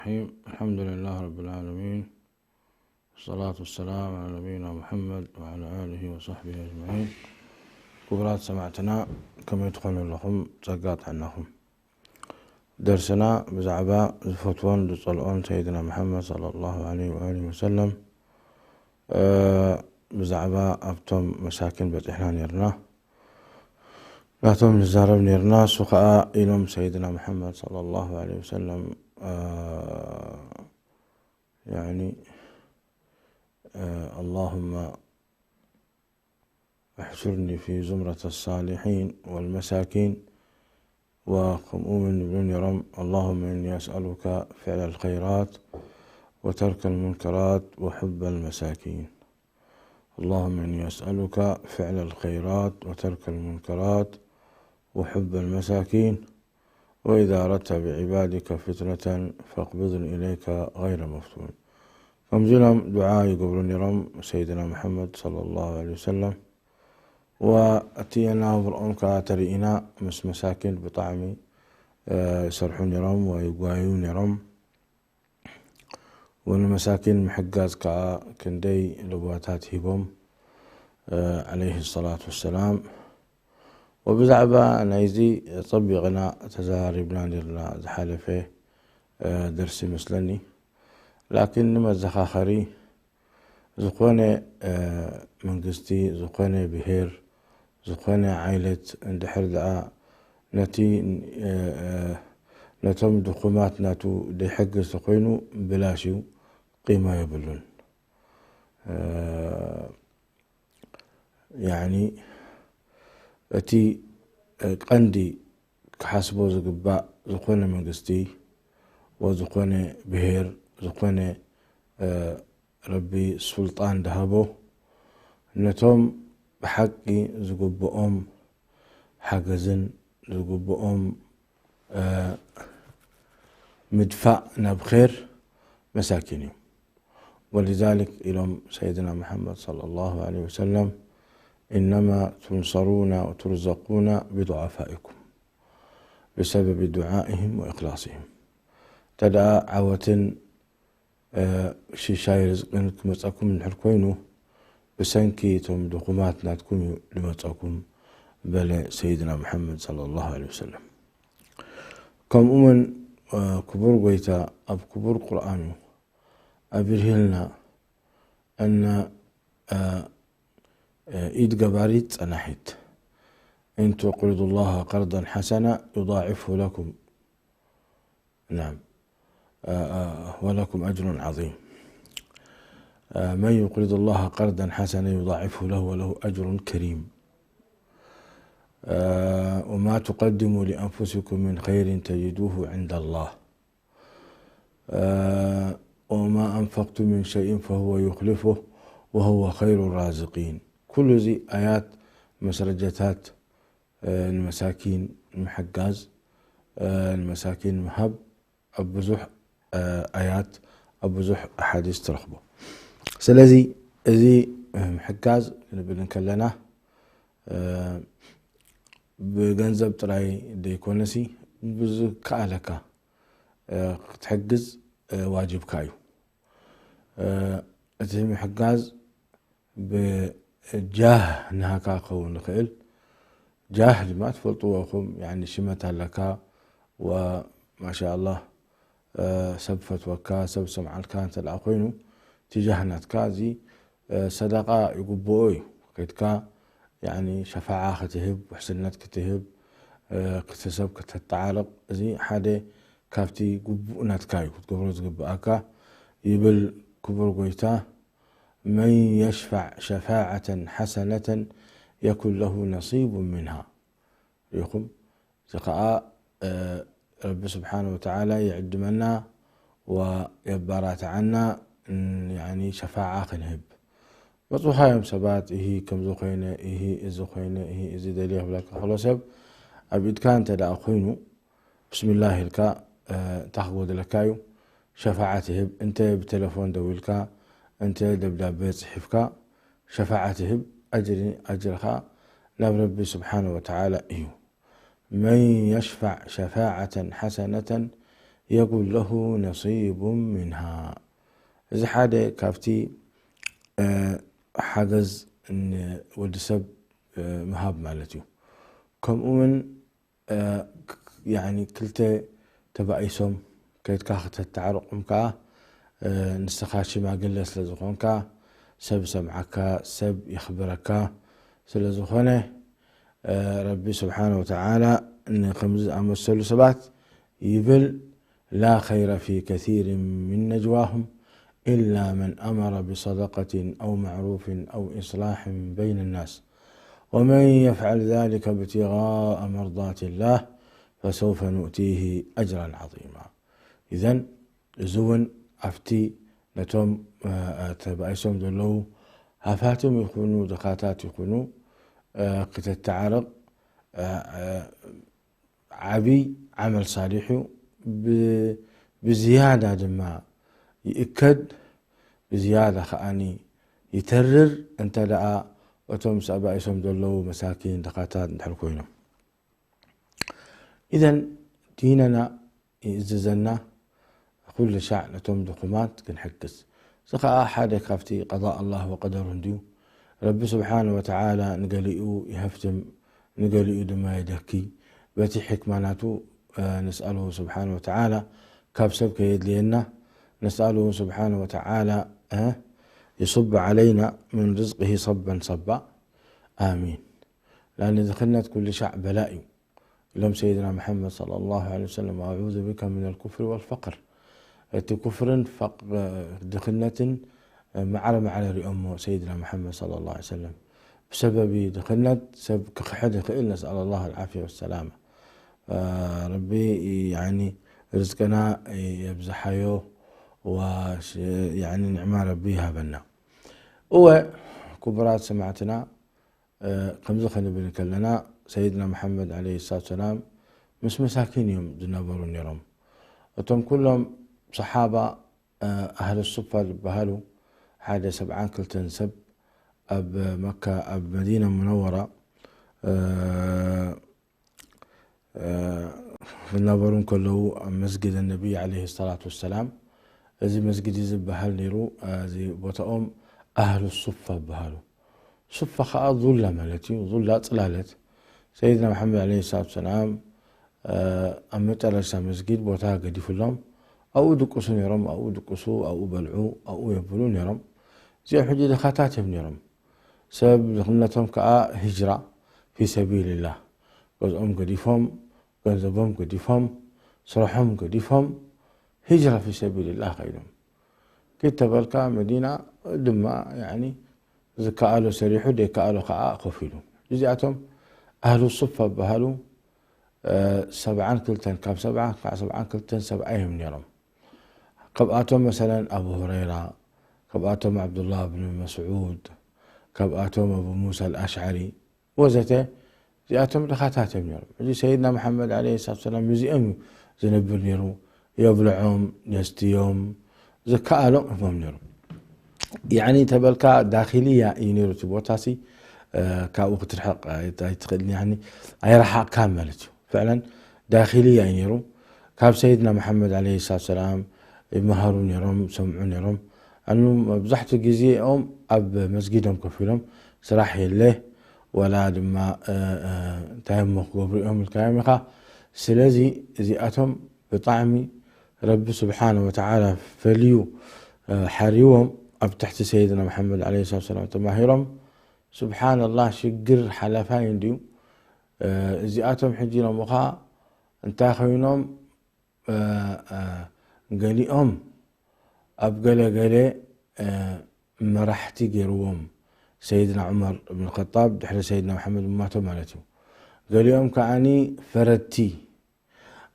الرحيم. الحمد لله رب العالمين. والصلاة والسلام على نبينا محمد وعلى آله وصحبه أجمعين. ክቡራት ሰማዕትና፣ ከመይ ትኾኑ ኣለኹም? ጸጋ ጥዕናኹም። ደርስና ብዛዕባ ዝፈትዎን ዝጸልኦን ሰይድና መሓመድ ሰለላሁ ዐለይሂ ወኣሊሂ ወሰለም፣ እ፣ ብዛዕባ ኣብቶም መሳኪን በጺሕና ኔርና። ናቶም ንዛረብ ኔርና። እሱ ኸኣ ኢሎም ሰይድና መሓመድ ሰለላሁ ዐለይሂ ወሰለም፣ እ፣ ያኒ፣ እ፣ اللهم احشرني في زمرة الصالحين والمساكين. وكم أؤمن بن يرم: اللهم إني أسألك فعل الخيرات وترك المنكرات وحب المساكين. اللهم إني أسألك فعل الخيرات وترك المنكرات وحب المساكين. وإذا أردت بعبادك فتنة فاقبضني إليك غير مفتون. ከምዚ ኢሎም ዱዓ ይገብሩ ነይሮም ሰይድና መሓመድ ሰለላሁ ዐለይሂ ወሰለም። ወእቲ ኣነባብርኦም ከኣ ተርኢና፣ ምስ መሳኪን ብጣዕሚ፣ እ፣ ይሰርሑ ነይሮም ወይ ይጓየዩ ነይሮም። ወንመሳኪን ምሕጋዝ ከኣ ክንደይ ለበዋታት ሂቦም፣ እ፣ ዐለይሂ ሰላቱ ወሰላም። ወብዛዕባ ናይዚ ጸቢቕና ተዘራሪብና ኔርና ዝሓለፈ፣ እ፣ ደርሲ ይመስለኒ። ላኪን ንመዘኻኸሪ፣ ዝኾነ፣ እ፣ መንግስቲ፣ ዝኾነ ብሄር፣ ዝኾነ ዓይነት እንድሕር ደኣ ነቲ፣ እ፣ እ፣ ነቶም ድኹማት ናቱ ዘይሕግዝ ተኾይኑ፣ ብላሽ እዩ፣ ቂማ የብሉን። እ፣ ያኒ፣ እቲ፣ እ፣ ቀንዲ ክሓስቦ ዝግባእ፣ ዝኾነ መንግስቲ ወዝኾነ ብሄር፣ ዝኾነ፣ እ፣ ረቢ ሱልጣን ድሃቦ፣ ነቶም ብሓቂ ዝግብኦም ሓገዝን ዝግብኦም፣ እ፣ ምድፋእ ናብ ኼር መሳኪን እዩ። ولذلك ኢሎም ሰይድና መሓመድ ሰለላሁ ዐለይሂ ወሰለም: إنما تنصرون وترزقون بضعفائكم بسبب دعائهم وإخلاصهم። እንተ ደኣ ዓወትን፣ እ፣ ሽሻይ ርዝቅን ክመጸኩም እንድሕር ኮይኑ፣ ብሰንኪ እቶም ድኹማት ናትኩም እዩ ዝመጸኩም፣ በለ ሰይድና መሓመድ ሰለላሁ ዐለይሂ ወሰለም። ከምኡ እውን፣ እ፣ ክቡር ጎይታ ኣብ ክቡር ቁርኣኑ ኣብርሂልና፣ እነ፣ እ፣ እ፣ ኢድ ገባሪት ጸናሒት፣ إن تقرضوا الله قرضا حسنا يضاعفه لكم. نعم. آه، آه، ولكم أجر عظيم. آه، من يقرض الله قرضا حسنا يضاعفه له وله أجر كريم. آه، وما تقدموا لأنفسكم من خير تجدوه عند الله. آه، وما أنفقتم من شيء فهو يخلفه وهو خير الرازقين. ኩሉ እዚ ኣያት መስረጃታት፣ እ፣ ንመሳኪን ምሕጋዝ፣ እ፣ ንመሳኪን ምሃብ ኣብ ብዙሕ፣ እ፣ ኣያት፣ ኣብ ብዙሕ ኣሓዲስ ትረኽቦ። ስለዚ እዚ፣ እ፣ ምሕጋዝ ክንብል እንከለና፣ እ፣ ብገንዘብ ጥራይ ዘይኮነሲ፣ ብዝከኣለካ፣ እ፣ ክትሕግዝ፣ እ፣ ዋጅብካ እዩ። እ፣ እቲ ምሕጋዝ ብጃህ ናሃካ ክኸውን ይኽእል። ጃህ ድማ ትፈልጥዎ ኢኹም፣ ያኒ ሽመት ኣለካ፣ ወማሻኣላህ፣ እ፣ ሰብ ፈትወካ፣ ሰብ ሰምዓልካ እንተ ደኣ ኮይኑ፣ እቲ ጃህ ናትካ እዚ፣ እ፣ ሰደቃ ይግብኦ እዩ። ከድካ፣ ያኒ ሸፋዓ ክትህብ፣ ውሕስነት ክትህብ፣ እ፣ ክቲ ሰብ ከተተዓርቕ፣ እዚ ሓደ ካብቲ ግቡእ ናትካ እዩ ክትገብሮ ዝግብኣካ። ይብል ክቡር ጎይታ: من يشفع شفاعة حسنة يكن له نصيب منها. ርኢኹም? እዚ ኸኣ፣ እ፣ ረቢ ስብሓነ ወተዓላ ይዕድመና ወየባራትዓና፣ ን-፣ ያኒ ሸፋዓ ክንህብ። መጽኡኻ እዮም ሰባት፣ "እሂ ከምዚ ኾይነ፣ እሂ እዚ ኾይነ፣ እሂ እዚ ደልየ" ክብለካ ከሎ ሰብ፣ ኣብ ኢድካ እንተ ደኣ ኮይኑ፣ ብስምላህ ኢልካ፣ እ፣ እንታይ ክጎድለካ እዩ? ሸፋዓ ትህብ። እንተ ብቴሌፎን ደዊልካ፣ እንተ ደብዳቤ ጽሒፍካ፣ ሸፋዓ ትህብ። ኣጅሪ፣ ኣጅርኻ ናብ ረቢ ስብሓነ ወተዓላ እዩ። من يشفع شفاعة حسنة يكن له نصيب منها. እዚ ሓደ ካብቲ፣ እ፣ ሓገዝ ንወዲ ሰብ፣ እ፣ ምሃብ ማለት እዩ። ከምኡ እውን፣ እ፣ ክ-፣ ያኒ ክልተ ተባኢሶም ከድካ ከተተዓርቆም ከኣ፣ እ፣ ንስኻ ሽማግለ ስለ ዝኾንካ፣ ሰብ ይሰምዓካ፣ ሰብ የኽብረካ ስለ ዝኾነ፣ እ፣ ረቢ ስብሓነ ወተዓላ ንከምዚ ዝኣመሰሉ ሰባት ይብል፣ لا خير في كثير من نجواهم إلا من أمر بصدقة أو معروف أو إصلاح بين الناس ومن يفعل ذلك ابتغاء مرضات الله فسوف نؤتيه أجرا عظيما. إذن እዚ እውን ኣብቲ ነቶም፣ እ፣ እ፣ ተባኢሶም ዘለዉ ሃፋትም ይኹኑ ድኻታት ይኹኑ፣ እ፣ ክተተዓርቕ፣ እ፣ እ፣ ዓቢ ዓመል ሳሊሕ እዩ። ብ-፣ ብዝያዳ ድማ ይእከድ፣ ብዝያዳ ከኣኒ ይተርር፣ እንተ ደኣ እቶም ተባኢሶም ዘለዉ መሳኪን ድኻታት እንድሕር ኮይኖም። ኢዘን ዲንና ይእዝዘና ኩሉ ሻዕ ነቶም ድኹማት ክንሕግዝ። እዚ ኸኣ ሓደ ካብቲ ቀዳእ ኣላህ ወቀደሩ እንድዩ። ረቢ ስብሓነ ወተዓላ ንገሊኡ ይሀፍትም፣ ንገሊኡ ድማ የደኪ። በቲ ሕክማ ናቱ፣ እ፣ ንስኣልሁ ስብሓነ ወተዓላ ካብ ሰብ ከየድልየና፣ ንስኣልሁ ስብሓነ ወተዓላ፣ እ፣ يصب علينا من رزقه صبا صبا. آمين. ላኒ ድኽነት ኩሉ ሻዕ በላእ እዩ ኢሎም ሰይድና መሓመድ ሰለላሁ ዐለይሂ ወሰለም፣ أعوذ بك من الكفر والفقر። እቲ ኩፍርን ፈቅ-፣ ድኽነትን ማዕረ ማዕረ ሪኦሞ ሰይድና መሓመድ ሰለላሁ ዐለይሂ ወሰለም። ብሰበብ ድኽነት ሰብ ክኽሕድ ይኽእል፣ ነስኣል ኣላህ ኣልዓፍያ ወሰላማ። አ፣ ረቢ ያኒ ርዝቅና የብዝሓዮ፣ ወ-፣ ያኒ ንዕማ ረቢ ይሃበና። እወ፣ ክቡራት ሰማዕትና፣ እ፣ ከምዚ ክንብል ከለና፣ ሰይድና መሓመድ ዓለይሂ ሰላቱ ሰላም ምስ መሳኪን እዮም ዝነበሩ ነይሮም። እቶም ኩሎም ሰሓባ፣ እ፣ ኣህለ ሱፋ ዝበሃሉ፣ ሓደ ሰብዓን ክልተን ሰብ ኣብ መካ፣ ኣብ መዲና ሙነወራ፣ እ፣ እ፣ ክነበሩ እንከለዉ፣ ኣብ መስጊድ ነቢይ ዓለይሂ ሰላቱ ወሰላም፣ እዚ መስጊድ እዚ ዝበሃል ነይሩ፣ እዚ ቦታኦም ኣህሉ ሱፋ ይበሃሉ። ሱፋ ኸኣ ዙላ ማለት እዩ፣ ዙላ ጽላለት። ሰይድና መሓመድ ዓለይሂ ሰላቱ ወሰላም፣ እ፣ ኣብ መጨረሻ መስጊድ ቦታ ገዲፉሎም፣ ኣብኡ ድቅሱ ነይሮም፣ ኣብኡ ድቅሱ፣ ኣብኡ በልዑ፣ ኣብኡ የብሉ ነይሮም። እዚኦም ሕጂ ድኻታት እዮም ነይሮም። ሰብ ድኽነቶም ከኣ ሂጅራ ፊ ሰቢልላህ፣ ገዝኦም ገዲፎም፣ ገንዘቦም ገዲፎም፣ ስርሖም ገዲፎም፣ ሂጅራ ፊ ሰቢልላህ ከይዶም። ኪድ ተበልካ መዲና ድማ፣ ያኒ፣ ዝከኣሎ ሰሪሑ፣ ዘይከኣሎ ከኣ ኮፍ ኢሉ። እዚኣቶም ኣህሉ ሱፋ ይበሃሉ። እ፣ ሰብዓን ክልተን፣ ካብ ሰብዓ ክሳዕ ሰብዓን ክልተን ሰብኣይ እዮም ነይሮም። ካብኣቶም መሰለን ኣቡ ሁረይራ፣ ካብኣቶም ዓብዱላህ ብን መስዑድ፣ ካብኣቶም ኣቡ ሙሳ ኣልኣሽዓሪ ወዘተ፣ እዚኣቶም ድኻታት እዮም ነይሮም። ሕጂ ሰይድና መሓመድ ዓለይሂ ሰላቱ ሰላም ምስዚኦም እዩ ዝነብር ነይሩ። የብልዖም፣ የስትዮም፣ ዝከኣሎም ሂቦም ነይሩ። ያኒ ተበልካ ዳኺልያ እዩ ነይሩ እቲ ቦታሲ፣ እ፣ ካብኡ ክትርሕቕ ኣይ-፣ ኣይትኽእልን፣ ያኒ ኣይረሓቕካን ማለት እዩ። ፍዕለን ዳኺልያ እዩ ነይሩ። ካብ ሰይድና መሓመድ ዓለይሂ ሰላቱ ሰላም ይመሃሩ ነይሮም፣ ይሰምዑ ነይሮም። ኣኑ መብዛሕትኡ ግዜኦም ኣብ መስጊዶም ኮፍ ኢሎም፣ ስራሕ የለ፣ ወላ ድማ፣ እ፣ እ፣ እንታይ እሞ ክገብሩ እዮም ኢልካዮም ኢኻ። ስለዚ እዚኣቶም ብጣዕሚ ረቢ ስብሓነ ወተዓላ ፈልዩ፣ እ፣ ሓሪዎም ኣብ ትሕቲ ሰይድና መሓመድ ዓለይሂ ሰላቱ ሰላም ተማሂሮም። ስብሓነላህ፣ ሽግር ሓላፋይ እንድዩ። እ፣ እዚኣቶም ሕጂ ኢሎምኻ እንታይ ኮይኖም፣ እ፣ እ፣ ገሊኦም ኣብ ገለ ገለ፣ እ፣ መራሕቲ ገይርዎም፣ ሰይድና ዑመር እብን ኸጣብ ድሕሪ ሰይድና መሓመድ ምማቶም ማለት እዩ። ገሊኦም ከኣኒ ፈረድቲ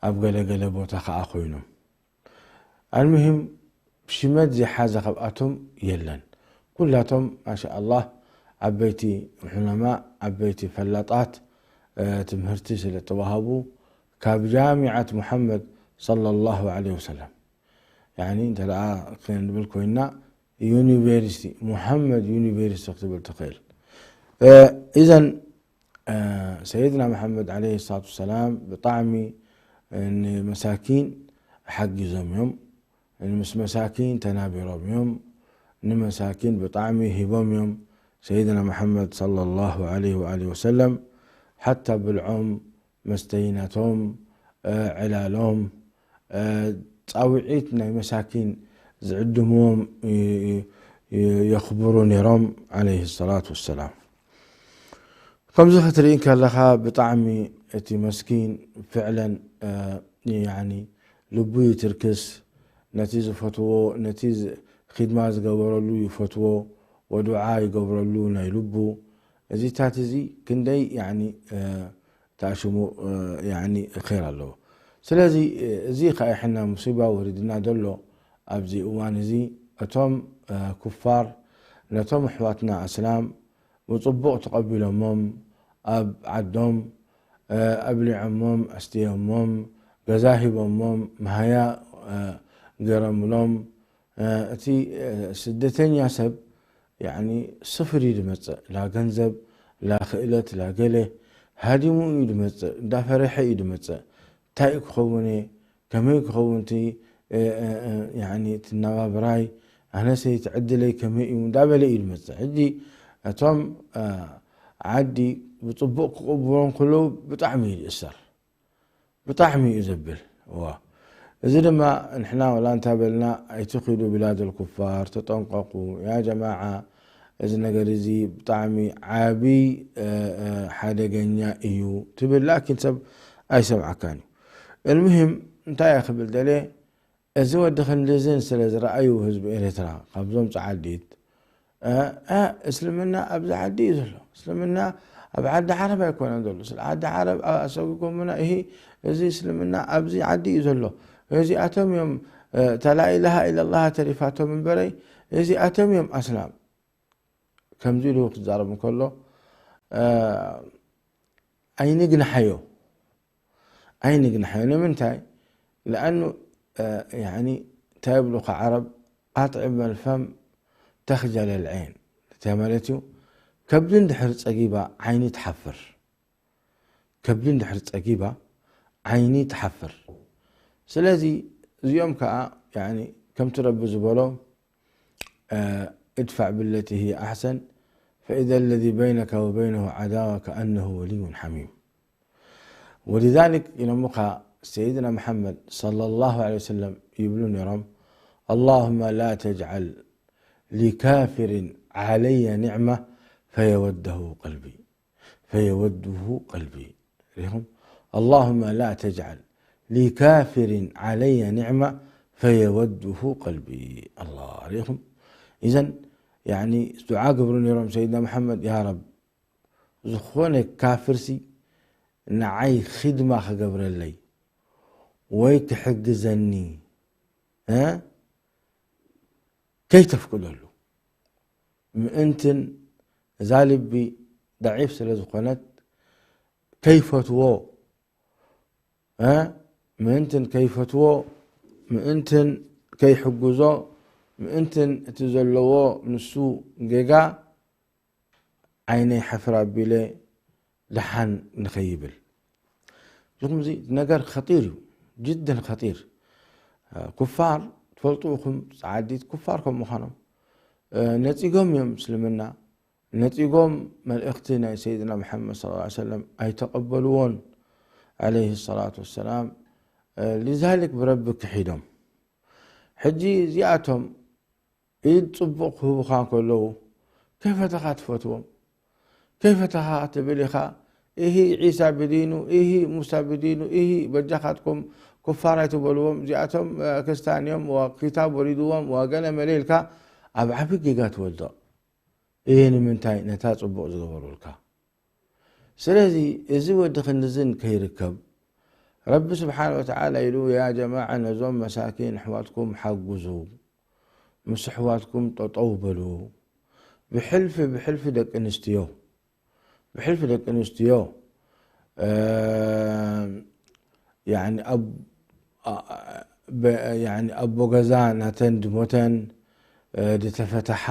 ኣብ ገለ ገለ ቦታ ከኣ ኮይኖም። ኣልሙሂም፣ ሽመት ዘይሓዘ ካብኣቶም የለን። ኩላቶም ማሻኣላህ ዓበይቲ ዑለማ፣ ዓበይቲ ፈላጣት፣ እ፣ ትምህርቲ ስለ ተዋሃቡ፣ ካብ ጃሚዓት ሙሓመድ ሰለላሁ ዐለይሂ ወሰለም፣ ያኒ እንተ ደኣ ክንብል ኮይንና፣ ዩኒቨርሲቲ፣ ሙሓመድ ዩኒቨርሲቲ ክትብል ትኽእል። እ፣ ኢዘን፣ እ፣ ሰይድና መሓመድ ዓለይሂ ሰላቱ ወሰላም ብጣዕሚ፣ እ፣ ንመሳኪን ሓጊዞም እዮም። ምስ መሳኪን ተናቢሮም እዮም። ንመሳኪን ብጣዕሚ ሂቦም እዮም። ሰይድና መሓመድ ሰለላሁ ዐለይሂ ወኣሊሂ ወሰለም ሓታ ብልዖም፣ መስተይናቶም፣ እ፣ ዕላሎም፣ እ፣ ጻውዒት ናይ መሳኪን ዝዕድምዎም ይ-፣ ይ-፣ የኽብሩ ነይሮም ዐለይሂ ሰላቱ ወሰላም። ከምዚ ክትርኢ ከለኻ ብጣዕሚ እቲ መስኪን ፍዕለን፣ እ፣ ያኒ ልቡ ይትርክስ፣ ነቲ ዝፈትዎ፣ ነቲ ዝ-፣ ኺድማ ዝገበረሉ ይፈትዎ፣ ወዱዓ ይገብረሉ ናይ ልቡ። እዚታት እዚ ክንደይ ያኒ፣ እ፣ ተኣሽሙ፣ እ፣ ያኒ ኸይር ኣለዎ። ስለዚ፣ እ፣ እዚ ኸኣ ሕና ሙሲባ ወሪድና ዘሎ ኣብዚ እዋን እዚ እቶም፣ እ፣ ኩፋር ነቶም ኣሕዋትና ኣስላም ብጽቡቕ ተቐቢሎሞም፣ ኣብ ዓዶም፣ እ፣ ኣብሊዖሞም፣ ኣስትዮሞም፣ ገዛ ሂቦሞም፣ መሃያ፣ እ፣ ገይሮምሎም። እ፣ እቲ፣ እ፣ ስደተኛ ሰብ፣ ያኒ፣ ስፍር እዩ ዝመጽእ። ላ ገንዘብ፣ ላ ክእለት፣ ላ ገለ፣ ሃዲሙ እዩ ዝመጽእ፣ እንዳፈረሐ እዩ ዝመጽእ። እንታይ ክኸውን እየ? ከመይ ክኸውን እቲ፣ እ፣ እ፣ እ፣ ያኒ፣ እቲ ናባብራይ? ኣነሰይ እቲ ዕድለይ ከመይ እዩ? እንዳበለ እዩ ዝመጽእ። ሕጂ እቶም፣ እ፣ ዓዲ ብጽቡቕ ክቕብሎም ከለዉ ብጣዕሚ እዩ ዝእሰር። ብጣዕሚ እዩ ዘብል። እዋ። እዚ ድማ ንሕና ወላ እንታ በልና ኣይትኺዱ ቢላደል ኩፋር፣ ተጠንቀቑ። ያ ጀማዓ፣ እዚ ነገር እዚ ብጣዕሚ ዓቢ፣ እ፣ እ፣ ሓደገኛ እዩ ትብል፣ ላኪን ሰብ ኣይሰምዓካን እዩ። እልሙሂም፣ እንታይ እየ ክብል ደልየ፣ እዚ ወዲ ክንድዝን ስለ ዝረኣዩ ህዝቢ ኤርትራ፣ ካብዞም ጸዓዲት፣ እ፣ እ፣ እስልምና ኣብዚ ዓዲ እዩ ዘሎ። እስልምና ኣብ ዓዲ ዓረብ ኣይኮነን ዘሎ። ስለ ዓዲ ዓረብ ኣ-፣ ኣሰጒጎምና፣ እሂ፣ እዚ እስልምና ኣብዚ ዓዲ እዩ ዘሎ። እዚኣቶም እዮም፣ እ፣ እታ ላኢላሃ ኢለላህ ተሪፋቶም እምበረይ፣ እዚኣቶም እዮም ኣስላም። ከምዚ ኢሉ ክዛረብ እንከሎ፣ እ፣ ኣይንግንሓዮ። ኣይንግንሓዮ። ንምንታይ? ለኣኑ፣ እ፣ ያኒ፣ እንታይ ይብሉኻ ዓረብ፣ "ኣጥዕም ኣልፈም ተኽጀል ኣልዐይን." እንታይ ማለት እዩ? ከብዲ እንድሕር ጸጊባ ዓይኒ ትሓፍር። ከብዲ እንድሕር ጸጊባ ዓይኒ ትሓፍር። ስለዚ እዚኦም ከኣ፣ ያኒ፣ ከምቲ ረቢ ዝበሎ፣ እ፣ "ادفع بالتي هي أحسن فإذا الذي بينك وبينه عداوة كأنه ولي حميم." ولذلك ኢሎምኻ ሰይድና መሓመድ ሰለላሁ ዐለይሂ ወሰለም ይብሉ ነይሮም፣ "اللهم لا تجعل لكافر علي نعمة فيوده قلبي، فيوده قلبي." ሪኹም? "اللهم لا تجعل لكافر علي نعمة فيوده قلبي." ኣላ ሪኹም? ኢዘን፣ ያኒ፣ ዱዓ ገብሩ ነይሮም ሰይድና መሓመድ፣ "ያ ረብ፣ ዝኾነ ካፍርሲ ንዓይ ኺድማ ክገብረለይ ወይ ክሕግዘኒ፣ እ፣ ከይተፍቅደሉ፣ ምእንትን እዛ ልቢ ደዒፍ ስለ ዝኾነት ከይፈትዎ፣ እ፣ ምእንትን ከይፈትዎ፣ ምእንትን ከይሕግዞ፣ ምእንትን እቲ ዘለዎ ንሱ ጌጋ ዓይነይ ሕፍር ኣቢለ ደሓን ንኸይብል። እዚ ነገር ኸጢር እዩ፣ ጅደን ኸጢር። ኩፋር ትፈልጡ ኢኹም፣ ጸዓዲት ኩፋር ከም ምዃኖም፣ ነጺጎም እዮም እስልምና፣ ነጺጎም መልእኽቲ ናይ ሰይድና መሓመድ ሰለላሁ ዐለይሂ ወሰለም ኣይተቐበልዎን፣ ዐለይሂ ሰላቱ ወሰላም። ሊዛሊክ ብረቢ ክሒዶም። ሕጂ እዚኣቶም ኢድ ጽቡቕ ክህቡኻ እንከለዉ፣ ከይፈተኻ ትፈትዎም፣ ከይፈተኻ ትብል ኢኻ። ኢሂ ዒሳ ብዲኑ፣ ኢሂ ሙሳ ብዲኑ፣ ኢሂ በጃኻትኩም ኩፋር ኣይትበልዎም፣ እዚኣቶም፣ እ፣ ክርስታን እዮም፣ ወ-፣ ኪታብ ወሪድዎም፣ ወገለ መለ ኢልካ ኣብ ዓቢ ጌጋ ትወድቕ። ኢሂ ንምንታይ? ነታ ጽቡቕ ዝገበሩልካ። ስለዚ እዚ ወዲ ክንድዝን ከይርከብ ረቢ ስብሓነ ወተዓላ ኢሉ፣ ያ ጀማዓ ነዞም መሳኪን ኣሕዋትኩም ሓግዙ፣ ምስ ኣሕዋትኩም ጠጠው በሉ። ብሕልፊ፣ ብሕልፊ ደቂ ኣንስትዮ፣ ብሕልፊ ደቂ ኣንስትዮ፣ እ፣ ያኒ ኣብ፣ ኣ-፣ በ-፣ ያኒ ኣቦ ገዛ ናተን ድሞተን፣ እ፣ ድተፈተሓ፣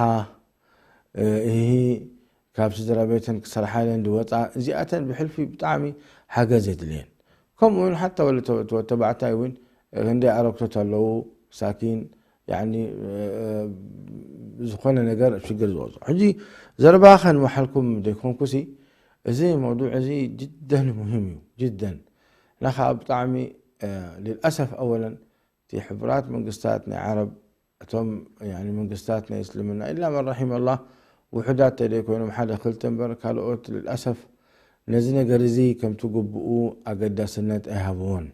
እ፣ እሂ ካብ ስድራ ቤተን ክሰርሓለን ድወፃ፣ እዚኣተን ብሕልፊ ብጣዕሚ ሓገዝ የድልየን። ከምኡ እውን ሓታ ወለ ተባዕታይ እውን ክንደይ ኣረግቶት ኣለዉ ሳኪን፣ ያኒ፣ እ፣ ዝኾነ ነገር ኣብ ሽግር ዝወፅኦ። ሕጂ ዘረባ ከንመሓልኩም ዘይኮንኩሲ፣ እዚ መውዱዕ እዚ ጅደን ሙሂም እዩ፣ ጅደን። እና ከዓ ብጣዕሚ፣ እ፣ ልልኣሰፍ ኣወለን እቲ ሕቡራት መንግስታት ናይ ዓረብ፣ እቶም፣ ያኒ፣ መንግስታት ናይ እስልምና፣ ኢላ መን ረሒመ ኣላህ፣ ውሑዳት ተደይ ኮይኖም ሓደ ክልተ እምበር፣ ካልኦት ልልኣሰፍ ነዚ ነገር እዚ ከምቲ ግብኡ ኣገዳስነት ኣይሃብዎን።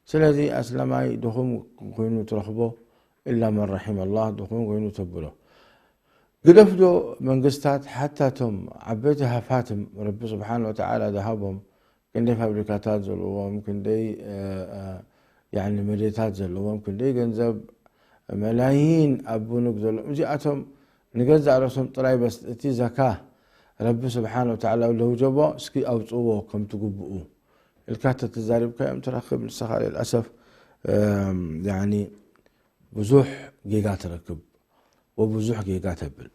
ስለዚ ኣስላማይ ድኹም ኮይኑ ትረኽቦ፣ ኢላ መን ረሒመ ኣላህ፣ ድኹም ኮይኑ ተብሎ። ግደፍዶ መንግስታት፣ ሓታ እቶም ዓበይቲ ሃፋትም ረቢ ስብሓን ወተዓላ ዝሃቦም፣ ክንደይ ፋብሪካታት ዘለዎም፣ ክንደይ፣ እ፣ እ፣ ያኒ መሬታት ዘለዎም፣ ክንደይ ገንዘብ መላይን ኣብ ብኑግ ዘለዎም፣ እዚኣቶም ንገዛእ ርእሶም ጥራይ በስ እቲ ዘካ ረቢ ስብሓን ወተዓላ ለውጀቦ እስኪ ኣውፅዎ ከምቲ ግብኡ ኢልካ ተተዛሪብካዮም ትረክብ። ንስኻ ልልኣሰፍ፣ እም፣ ያኒ ብዙሕ ጌጋ ትረክብ ወብዙሕ ጌጋ ተብል።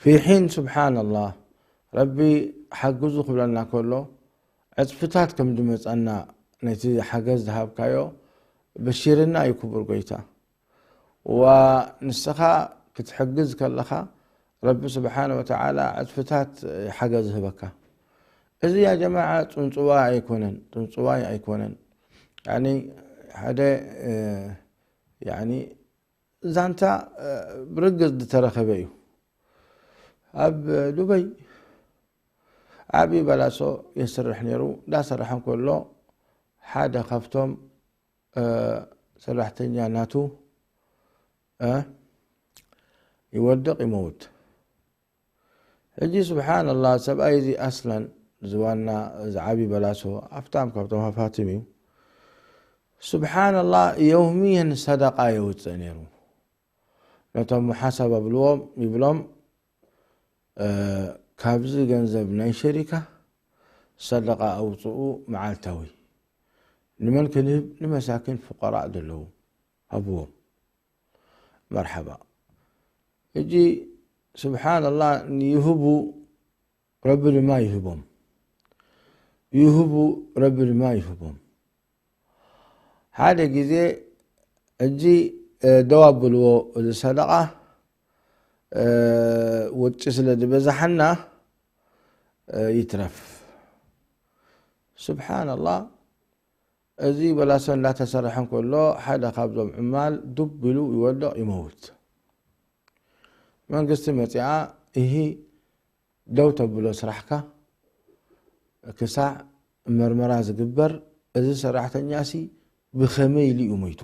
ፊ ሒን ስብሓንላህ ረቢ ሓግዙ ክብለና ከሎ ዕፅፍታት ከም ዝመፀና ነቲ ሓገዝ ዝሃብካዮ በሺርና እዩ ክቡር ጎይታ። ዋ ንስኻ ክትሕግዝ ከለኻ ረቢ ስብሓን ወተዓላ ዕፅፍታት ሓገዝ ዝህበካ። እዚ ያ ጀማዓ ፅንፅዋይ ኣይኮነን፣ ፅንፅዋይ ኣይኮነን። ያኒ ሓደ፣ እ፣ ያኒ ዛንታ፣ እ፣ ብርግጽ ዝተረኸበ እዩ። ኣብ ዱበይ ዓቢ በላሶ የስርሕ ነይሩ። እንዳሰርሐ እንከሎ ሓደ ካብቶም፣ እ፣ ሰራሕተኛ ናቱ፣ እ፣ ይወድቕ ይመውት። ሕጂ ስብሓንላህ ሰብኣይ እዚ ኣስላን ዝዋና ዝዓቢ በላሶ ኣፍታም ካብቶም ሃፋትም እዩ። ስብሓንላህ የውምየን ሰደቃ የውፅእ ነይሩ። ነቶም ሙሓሰባ ብልዎም ይብሎም፣ እ፣ ካብዚ ገንዘብ ናይ ሸሪካ ሰደቃ ኣውፅኡ መዓልታዊ። ንመን ክንህብ? ንመሳኪን ፍቀራእ ዘለዉ ሃብዎም። መርሓባ። ሕጂ ስብሓንላህ ይህቡ፣ ረቢ ድማ ይህቦም። ይህቡ፣ ረቢ ድማ ይህቦም። ሓደ ግዜ ሕጂ፣ እ፣ ደው ኣብልዎ፣ እዚ ሰደቃ፣ እ፣ ወጪ ስለ ዝበዛሓና፣ እ፣ ይትረፍ። ስብሓንላህ፣ እዚ በላሶ እንዳተሰርሐ እንከሎ ሓደ ካብዞም ዕማል ዱብ ኢሉ ይወድቕ ይመውት። መንግስቲ መፂኣ፣ እሂ ደው ተብሎ ስራሕካ ክሳዕ መርመራ ዝግበር፣ እዚ ሰራሕተኛሲ ብኸመይ ኢሉ እዩ ሞይቱ?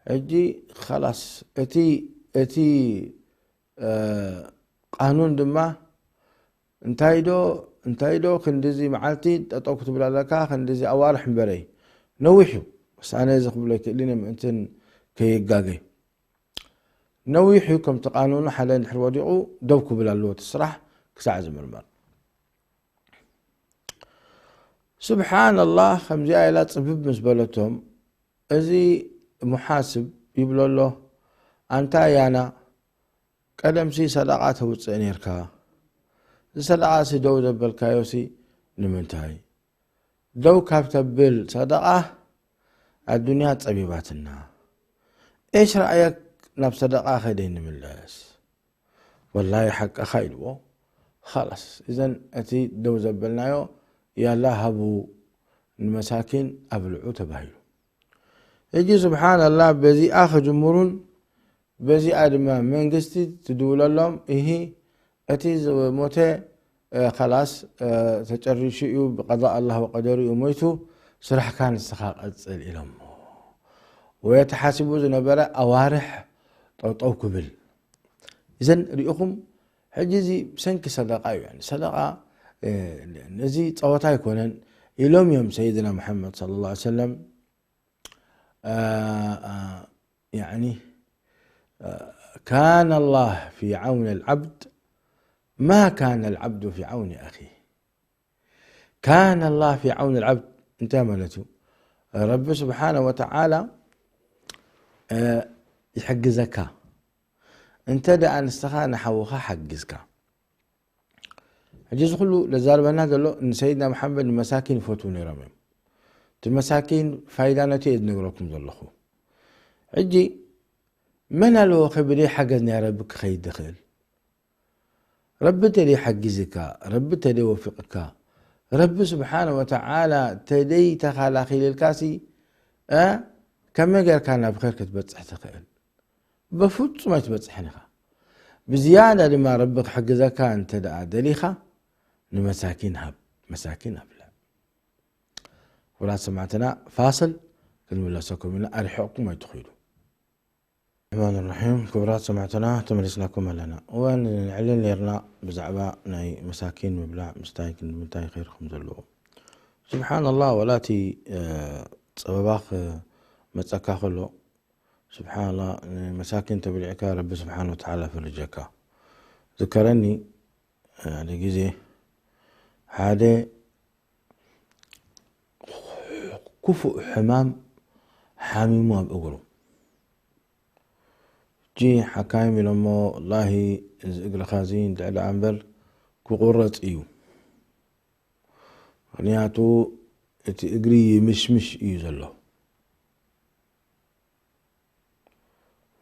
ሕጂ ኸላስ እቲ፣ እቲ፣ እ፣ ቃኑን ድማ እንታይ ዶ፣ እንታይ ዶ ክንድዚ መዓልቲ ጠጠው ክትብል ኣለካ፣ ክንድዚ ኣዋርሕ እምበረይ። ነዊሕ እዩ። ውሳነ እዚ ክብሎ ኣይክእልን እየ፣ ምእንትን ከይጋገ። ነዊሕ እዩ፣ ከምቲ ቃኑኑ ሓደ እንድሕር ወዲቑ ደው ክብል ኣለዎ እቲ ስራሕ ክሳዕ ዝምርመር። ስብሓንላህ፣ ከምዚኣ ኢላ ጽብብ ምስ በለቶም፣ እዚ ሙሓስብ ይብሎ ኣሎ፣ ኣንታ ያና፣ ቀደምሲ ሰደቃ ተውፅእ ነይርካ። እዚ ሰደቃ ሲ ደው ዘበልካዮ ሲ ንምንታይ? ደው ካብ ተብል ሰደቃ ኣዱንያ ጸቢባትና። ኤሽ ረኣየክ ናብ ሰደቃ ከደይ ንምለስ። ወላሂ ሓቅኻ ኢልዎ። ኻላስ፣ እዘን እቲ ደው ዘበልናዮ ያላ ሃቡ ንመሳኪን ኣብልዑ ተባሂሉ። ሕጂ ስብሓንላህ በዚኣ ክጅምሩን በዚኣ ድማ መንግስቲ ትድውለሎም፣ እሂ እቲ ዝሞተ፣ እ፣ ኸላስ፣ እ፣ ተጨሪሹ እዩ፣ ብቀዳእ ኣላህ ወቀደሩ እዩ ሞይቱ፣ ስራሕካ ንስኻ ቀጽል ኢሎሞ። ወይ ተሓሲቡ ዝነበረ ኣዋርሕ ጠውጠው ክብል። እዘን ርኢኹም፣ ሕጂ እዚ ብሰንኪ ሰደቃ እዩ። ያኒ ሰደቃ፣ እ፣ ነዚ ጸወታ ኣይኮነን ኢሎም እዮም ሰይድና መሓመድ ሰለላሁ ዐለይሂ ወሰለም። አ፣ አ፣ ያኒ፣ አ፣ ካነ ላህ ፊ ዐውኒ ልዓብድ ማ ካነ ልዓብዱ ፊ ዐውኒ ኣኺህ። ካነ ላህ ፊ ዐውኒ ልዓብድ እንታይ ማለት እዩ? ረቢ ስብሓነ ወተዓላ፣ አ፣ ይሕግዘካ እንተ ደኣ ንስኻ ንሓውኻ ሓግዝካ። ሕጂ እዚ ኩሉ ዘዛርበና ዘሎ ንሰይድና መሓመድ ንመሳኪን ይፈትዉ ነይሮም እዮም። እቲ መሳኪን ፋይዳ ነቲ እየ ዝነግረኩም ዘለኹ። ሕጂ መን ኣለዎ ከ ብደይ ሓገዝ ናይ ረቢ ክኸይድ ዝኽእል? ረቢ ተደይ ሓጊዝካ፣ ረቢ ተደይ ወፊቕካ፣ ረቢ ስብሓነ ወተዓላ ተደይ ተኻላኺልልካሲ፣ እ፣ ከመይ ጌርካ ናብ ኸይር ክትበጽሕ ትኽእል? በፍጹም ኣይትበጽሕን ኢኻ። ብዝያዳ ድማ ረቢ ክሕግዘካ እንተ ደኣ ደሊኻ፣ ንመሳኪን ሃብ፣ መሳኪን ኣብልዕ። ክቡራት ሰማዕትና፣ ፋስል ክንምለሰኩም ኢና፣ ኣርሒቕኩም ኣይትኺዱ። ረሕማን ራሒም፣ ክቡራት ሰማዕትና፣ ተመሊስናኩም ኣለና። እወ፣ ንዕልል ነይርና ብዛዕባ ናይ መሳኪን ምብላዕ ምስታይ ክንዲ ምንታይ ኸይር ከም ዘለዎ። ስብሓንላህ፣ ወላ እቲ፣ እ፣ ጸበባ ክመጸካ ከሎ፣ ስብሓንላህ፣ ንመሳኪን ተብሊዕካ ረቢ ስብሓን ወተዓላ ፈርጀካ። ዝከረኒ፣ ሓደ ግዜ ሓደ ክፉእ ሕማም ሓሚሙ ኣብ እግሩ። እጂ ሓካይም ኢሎሞ፣ ወላሂ፣ እዚ እግርኻ እዚ እንድዒ ደኣ እምበር ክቑረጽ እዩ። ምኽንያቱ እቲ እግሪ ይምሽምሽ እዩ ዘሎ።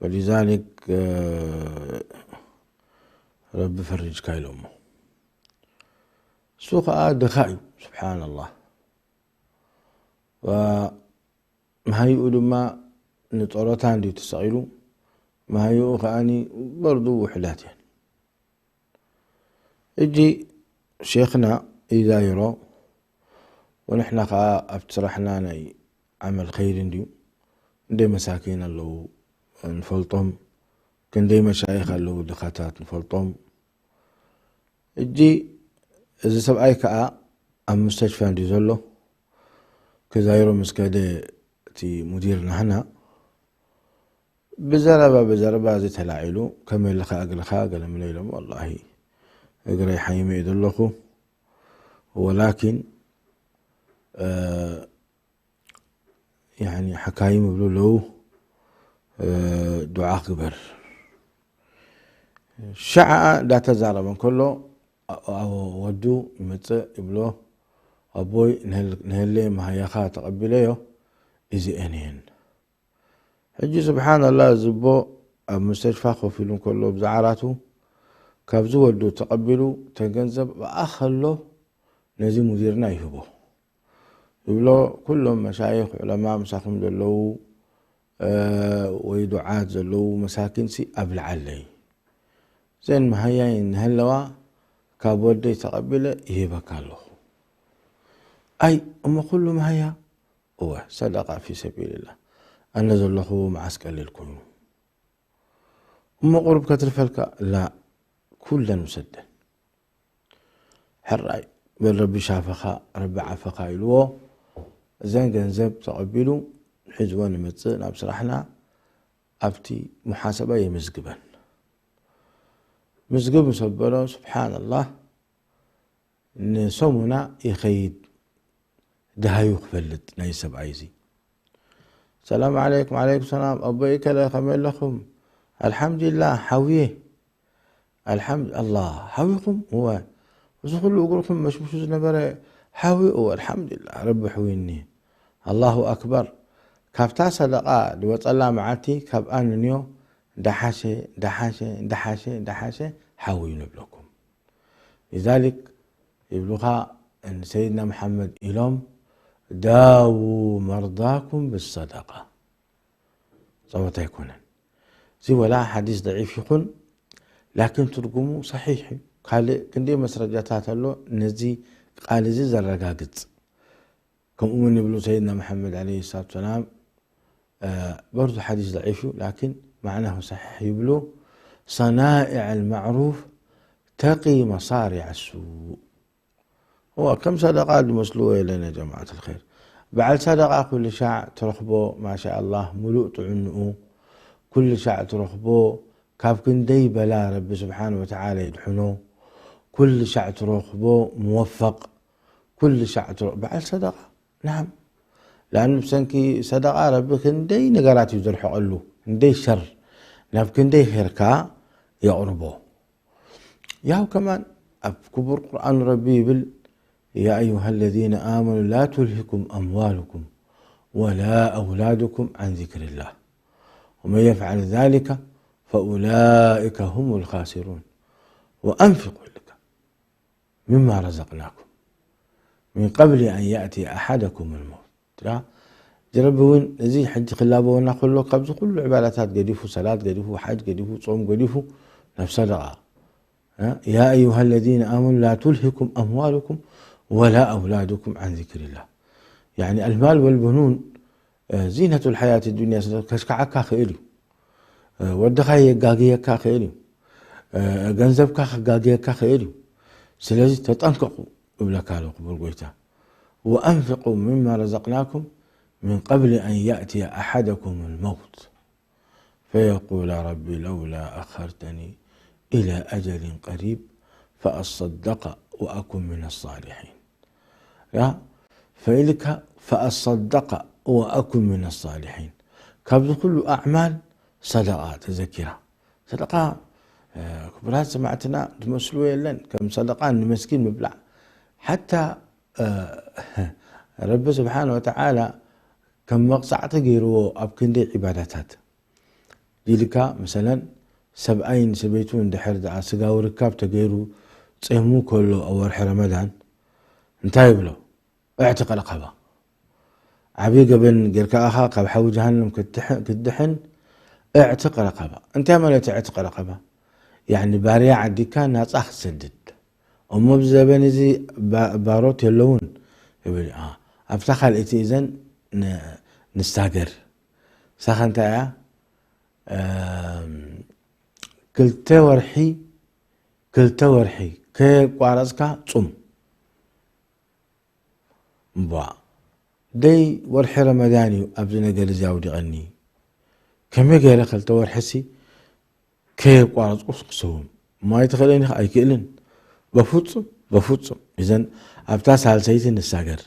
ወሊዛሊክ፣ እ፣ ረቢ ፈርጅካ ኢሎሞ። እሱ ኸኣ ድኻ እዩ፣ ስብሓንላህ። ወ-፣ መሃይኡ ድማ ንጦሮታ እንድዩ ተሰቒሉ፣ መሃይኡ ከኣኒ በርዱ ውሑዳት እየን። እጂ ሼኽና ይዛይሮ፣ ወንሕና ኸኣ ኣብቲ ስራሕና ናይ ዓመል ኸይሪ እንድዩ። እንደይ መሳኪን ኣለዉ ንፈልጦም፣ ክንደይ መሻይኽ ኣለዉ ድኻታት ንፈልጦም። እጂ እዚ ሰብኣይ ከኣ ኣብ ሙስተሽፋ እንድዩ ዘሎ። ክዛይሮ ምስ ከደ እቲ ሙዲር ናህና ብዘረባ፣ ብዘረባ እዚ ተላዒሉ፣ "ከመይ ኣለኻ እግርኻ?" ገለ ምለ ኢሎም፣ "ወላሂ እግረይ ሓይመ እየ ዘለኹ፣ ወላኪን፣ እ፣ ያኒ ሓካይም ይብሉ ኣለዉ፣ እ፣ ዱዓ ግበር." ሸዓ እንዳተዛረበ እንከሎ፣ ኣ-፣ ኣ-፣ ወዱ ይመጽእ ይብሎ፣ "ኣቦይ፣ ንህል-፣ ንህሌ መሃያኻ ተቐቢለዮ፣ እዚኤን እየን." ሕጂ ስብሓንላህ፣ እዚ ኣቦ ኣብ ሙስተሽፋ ኮፍ ኢሉ እንከሎ፣ ብዛዕራቱ ካብዚ ወዱ ተቐቢሉ፣ እተን ገንዘብ ብኣ ከሎ ነዚ ሙዲርና ይህቦ። ይብሎ፣ "ኩሎም መሻይኽ ዑለማ ምሳኹም ዘለዉ፣ እ፣ ወይ ዱዓት ዘለዉ መሳኪንሲ ኣብልዓለይ። ዘን መሃያይ እንሀለዋ ካብ ወደይ ተቐቢለ ይህበካ ኣለኹ።" "ኣይ፣ እሞ ኩሉ መሃያ?" "እወ፣ ሰደቃ ፊ ሰቢልላህ። ኣነ ዘለኹዎ መዓስ ቀሊል ኮይኑ?" "እሞ ቁሩብ ከትርፈልካ?" "ላ፣ ኩለን ውሰደን። ሕራይ በል፣ ረቢ ሻፈኻ፣ ረቢ ዓፈኻ" ኢልዎ። እዘን ገንዘብ ተቐቢሉ ሒዝወን ይመጽእ ናብ ስራሕና። ኣብቲ ሙሓሰባ የመዝግበን። ምዝግብ ምስ ኣበሎ፣ ስብሓንላህ፣ ንሰሙና ይኸይድ ደሃዩ ክፈልጥ ናይ ሰብኣይ እዚ። "ሰላም ዓለይኩም።" "ዓለይኩም ሰላም። ኣቦይ እከለ ከመይ ኣለኹም?" "ኣልሓምዱሊላህ፣ ሓውየ።" "ኣልሓምድ-፣ ኣላህ፣ ሓዊኹም?" "እወ። እዚ ኩሉ እግርኹም መሽሙሹ ዝነበረ ሓዊ?" "እወ፣ ኣልሓምዱሊላህ፣ ረቢ ኣሕዊኒ። ኣላሁ ኣክበር። ካብታ ሰደቃ ዝወጸላ መዓልቲ፣ ካብኣ ንንዮ ዳሓሸ፣ ዳሓሸ፣ ዳሓሸ፣ ዳሓሸ ሓዊ እዩ ንብለኩም። ሊዛሊክ ይብሉኻ፣ ንሰይድና መሓመድ ኢሎም፣ ዳዉ መርዳኩም ብሰደቃ። ጸወታ ኣይኮነን። እዚ ወላ ሓዲስ ደዒፍ ይኹን፣ ላኪን ትርጉሙ ሰሒሕ እዩ። ካልእ ክንደይ መስረጃታት ኣሎ ነዚ ቃል እዚ ዘረጋግጽ። ከምኡ እውን ይብሉ ሰይድና መሓመድ ዓለይሂ ሰላቱ ሰላም፣ እ፣ በርዱ ሓዲስ ደዒፍ እዩ፣ ላኪን ማዕናሁ ሰሒሕ ይብሉ፣ "ሰናኢዕ ኣልማዕሩፍ ተቂ መሳሪዕ ሱእ።" እዋ፣ ከም ሰደቃ ዝመስልዎ የለን፣ ያ ጀማዓት ኣልኸይር። በዓል ሰደቃ ኩሉ ሻዕ ትረኽቦ፣ ማሻ ኣላህ፣ ሙሉእ ጥዕንኡ፣ ኩሉ ሻዕ ትረኽቦ፣ ካብ ክንደይ በላ ረቢ ስብሓን ወተዓላ የድሕኖ፣ ኩሉ ሻዕ ትረኽቦ፣ ሙወፈቕ፣ ኩሉ ሻዕ ትረ-፣ በዓል ሰደቃ፣ ናዓም። ለኣኑ ብሰንኪ ሰደቃ ረቢ ክንደይ ነገራት እዩ ዘርሕቐሉ፣ ክንደይ ሸር ናብ ክንደይ ኸይርካ የቕርቦ። ያው ከማን ኣብ ክቡር ቁርኣኑ ረቢ ይብል፣ يا أيها الذين آمنوا لا تلهكم أموالكم ولا أولادكم عن ذكر الله ومن يفعل ذلك فأولئك هم الخاسرون وأنفقوا لك مما رزقناكم من قبل أن يأتي أحدكم الموت. ጀረቢ እውን እዚ ሕጂ ክላበወና ከሎ ካብዚ ኩሉ ዕባዳታት ገዲፉ፣ ሰላት ገዲፉ፣ ሓጅ ገዲፉ፣ ጾም ገዲፉ ናብ ሰደቃ يا أيها الذين آمنوا لا تلهكم أموالكم ولا أولادكم عن ذكر الله. يعني المال والبنون زينة الحياة الدنيا ስለ ከሽካዓካ ክእል እዩ። ወድኻ የጋግየካ ክእል እዩ። ገንዘብካ ክጋግየካ ክእል እዩ። ስለዚ ተጠንቀቁ እብለካ ኣሎ ክቡር ጎይታ። وأنفقوا مما رزقناكم من قبل أن يأتي أحدكم الموت فيقول رب لولا أخرتني إلى أجل قريب فأصدق وأكن من الصالحين. يا فإلك فأصدق وأكن من الصالحين. ካብዚ ኩሉ ኣዕማል ሰደቃ ተዘኪራ። ሰደቃ ክቡራት ሰማዕትና ትመስልዎ የለን። ከም ሰደቃ ንመስኪን ምብላዕ ሓታ ረቢ ስብሓን ወተዓላ ከም መቕፃዕቲ ገይርዎ ኣብ ክንደይ ዒባዳታት ኢልካ መሰለን ሰብኣይን ሰበይቱን ድሕር ደኣ ስጋዊ ርካብ ተገይሩ ጼሙ ከሎ ኣብ ወርሒ ረመዳን እንታይ ይብሎ? እዕትቕ ረቐባ። ዓብዪ ገበን ጌርካ ኢኻ ካብ ሓዊ ጀሃነም ክትድሕን እዕትቕ ረቐባ። እንታይ ማለት እዕትቕ ረቐባ? ያዕኒ ባርያ ዓዲካ ናፃ ክትሰድድ። እሞ ብዘበን እዚ ባሮት የለውን ይብል። ኣብታ ካልእቲ እዘን ንሳገር። ሳኸ እንታይ እያ? ክልተ ወርሒ ክልተ ወርሒ ከየቋረፅካ ፁም። እምቧ ደይ ወርሒ ረመዳን እዩ ኣብዚ ነገር እዚ ኣውዲቐኒ። ከመይ ገይረ ክልተ ወርሒሲ ከየቋረፅኩ ክስውም? ማይ ትኽእለኒ ኣይክእልን። በፍፁም በፍፁም። እዘን ኣብታ ሳልሰይቲ ንሳገር።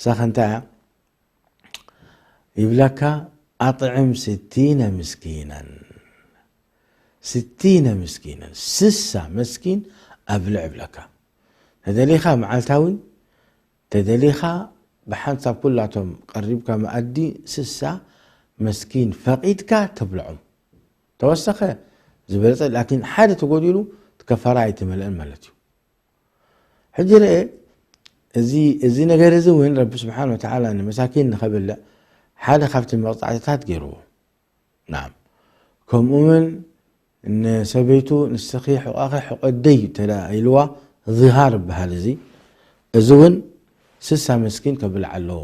ሳኸ እንታይ እያ? ይብለካ ኣጥዕም ስቲነ ምስኪናን። ስቲነ ምስኪናን ስሳ መስኪን ኣብልዕ ይብለካ። ተደሊኻ መዓልታዊ ተደሊኻ ብሓንሳብ ኩላቶም ቀሪብካ መኣዲ ስሳ መስኪን ፈቒድካ ተብልዖም። ተወሰኸ ዝበለጸ ላኪን ሓደ ተጎዲሉ ከፋራ ኣይተመልአን ማለት እዩ። ሕጂ ርኤ እዚ እዚ ነገር እዚ እውን ረቢ ስብሓን ወተዓላ ንመሳኪን ንኸብልዕ ሓደ ካብቲ መቕፃዕትታት ገይርዎ። ናም ከምኡ እውን ንሰበይቱ ንስኺ ሕቋኺ ሕቆደይ ተዳ ኢልዋ ዝሃር ይበሃል። እዚ እዚ እውን ስሳ መስኪን ከብልዕ ኣለዎ።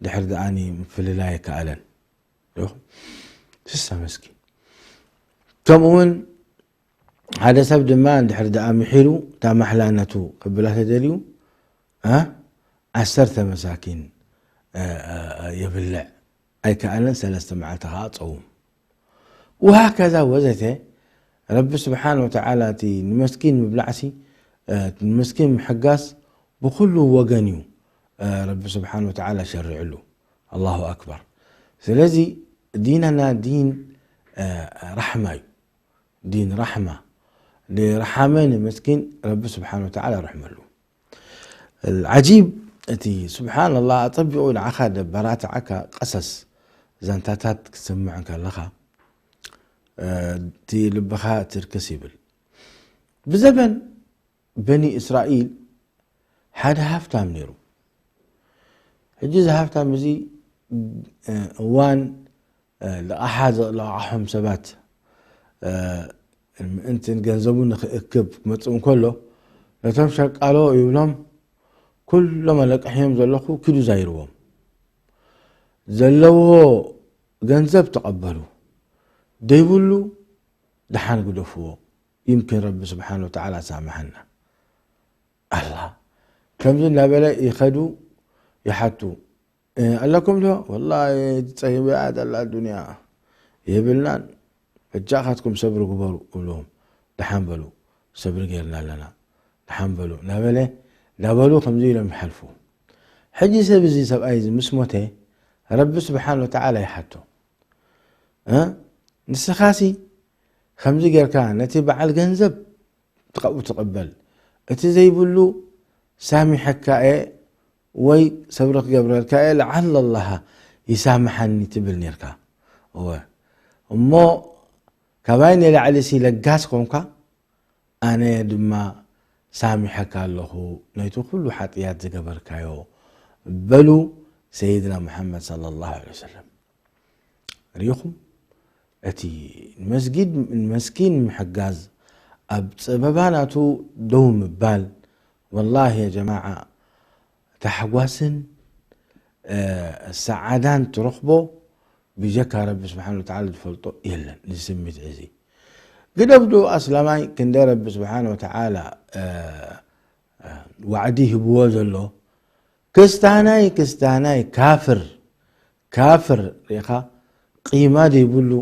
ድሕር ደኣኒ ምፍልላይ ኣይከኣለን። ስሳ መስኪን ከምኡ እውን ሓደ ሰብ ድማ እንድሕር ደኣ ምሒሩ እታ ማሕላ ነቱ ክብላ ተደልዩ ዓሰርተ መሳኪን የብልዕ። ኣይከኣለን ሰለስተ መዓልቲ ከዓ ፀውም። ውሃከዛ ወዘተ ረቢ ስብሓን ወተዓላ እቲ ንመስኪን ምብላዕሲ ንመስኪን ምሕጋስ ብኩሉ ወገን እዩ ረቢ ስብሓን ወተዓላ ሸሪዕሉ። ኣላሁ ኣክበር። ስለዚ ዲንና ዲን ራሕማ እዩ። ዲን ራሕማ። ንረሓመ ንመስኪን ረቢ ስብሓን ወተዓላ ርሕመሉ። ዓጂብ እቲ ስብሓን ኣላህ ኣፀቢቑ ንዓኻ ደበራትዓካ ቀሰስ ዛንታታት ክትሰምዕ ከለኻ እቲ ልብኻ ትርክስ ይብል። ብዘበን በኒ እስራኤል ሓደ ሃፍታም ነይሩ። ሕጂ እዚ ሃፍታም እዚ እዋን ልቓሓ ዘልቓሖም ሰባት ምእንትን ገንዘቡ ንክእክብ ክመፅእ እንከሎ ነቶም ሸቃሎ ይብሎም ኩሎም ኣለቅሕዮም ዘለኹ ኪዱ ዛይርዎም። ዘለዎ ገንዘብ ተቐበሉ ደይብሉ ደሓን ግደፍዎ። ይምኪን ረቢ ስብሓን ወተዓላ ሳምሓና። ኣላ ከምዚ እናበለ ይኸዱ ይሓቱ ኣለኩም ዶ? ወላ ፀይበያ ዘላ ዱንያ የብልናን። በጃኻትኩም ሰብሪ ግበሩ እብልዎም። ደሓን በሉ ሰብሪ ገይርና ኣለና። ደሓን በሉ እናበለ እናበሉ ከምዚ ኢሎም ይሓልፉ። ሕጂ ሰብ እዚ ሰብኣይ እዚ ምስ ሞተ ረቢ ስብሓን ወተዓላ ይሓቶ ንስኻሲ ከምዚ ጌርካ ነቲ በዓል ገንዘብ ትቐብኡ ትቕበል እቲ ዘይብሉ ሳሚሐካ እየ ወይ ሰብሪ ክገብረልካ እየ፣ ለዓለ ኣላህ ይሳምሓኒ ትብል ነርካ። እወ፣ እሞ ካባይ ንላዕሊ ሲ ለጋስ ኮንካ፣ ኣነ ድማ ሳሚሐካ ኣለኹ ነቲ ኩሉ ሓጥያት ዝገበርካዮ፣ በሉ ሰይድና ሙሓመድ ሰለላሁ ዐለይሂ ወሰለም። ርኢኹም፣ እቲ ንመስጊድ፣ ንመስኪን ምሕጋዝ፣ ኣብ ጸበባ ናቱ ደው ምባል፣ ወላሂ ያ ጀማዓ፣ ታሕጓስን፣ እ፣ ሰዓዳን ትረኽቦ ብጀካ ረቢ ስብሓን ወተዓላ ዝፈልጦ የለን። እዚ ስሚት እዚ ግደፍዶ ኣስላማይ ክንደ ረቢ ስብሓን ወተዓላ፣ እ፣ እ፣ ዋዕዲ ሂብዎ ዘሎ፣ ክስታናይ፣ ክስታናይ፣ ካፍር፣ ካፍር ርኢኻ፣ ቂማ ዘይብሉ፣